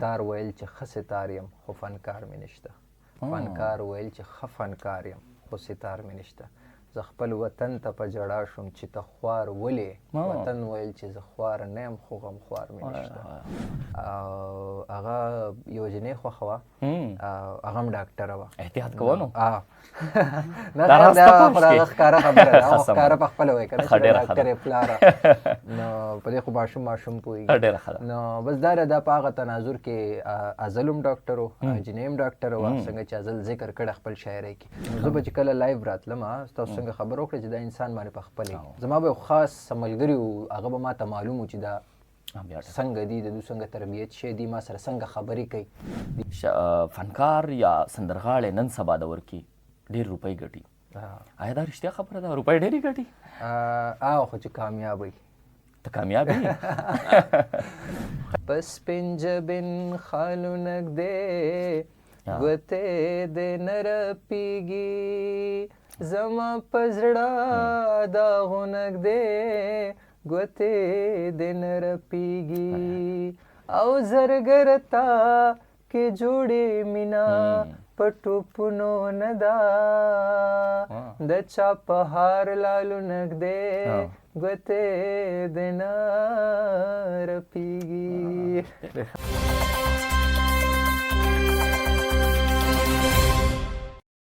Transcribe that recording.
ستار ویل چې ښه ستار یم خو فنکار مې نشته، فنکار ویل چې ښه فنکار یم خو ستار مې نشته. زه خپل وطن ته په ژړا شوم چې ته خوار ولې، وطن ویل چې زه خوار نه یم خو غمخوار مې نشته. او هغه یوه جینۍ خوښه وه، هغه هم ډاکټره وه. احتیاط کوه نو. نه دا خو هغه ښکاره خبره ده، هغه ښکاره په خپله وایي که نه چې ډاکټر یې پلاره، نو په دې خو ماشوم ماشوم پوهېږي. ډېره ښه ده. نو بس دا ده په هغه تناظر کې ازل هم ډاکټر و، جینۍ هم ډاکټره وه، څنګه چې ازل ذکر کړی خپل شاعرۍ کې. نو زه به چې کله live راتلم، تاسو څنګه خبره وکړه چې دا انسان باندې په خپلې، زما به یو خاص ملګري و، هغه به ما ته معلوم و چې دا څنګه دي، د دوی څنګه تربیت شوی دي، ما سره څنګه خبرې کوي. فنکار یا سندرغاړی نن سبا دور کې ډېر روپۍ ګټي، آیا دا رښتیا خبره ده؟ روپۍ ډېرې ګټي؟ هغه خو چې کامیاب وي. ته کامیاب یې؟ په سپین جبین خالونه ږدې، ګوتې دې نه رپېږي، زما په زړه داغونه ږدې، ګوتې دې نه رپېږي. او زرګر تا کې جوړې مینا په ټوپونو نه ده، د چا په هار لالونه ږدې، ګوتې دې نه رپېږي.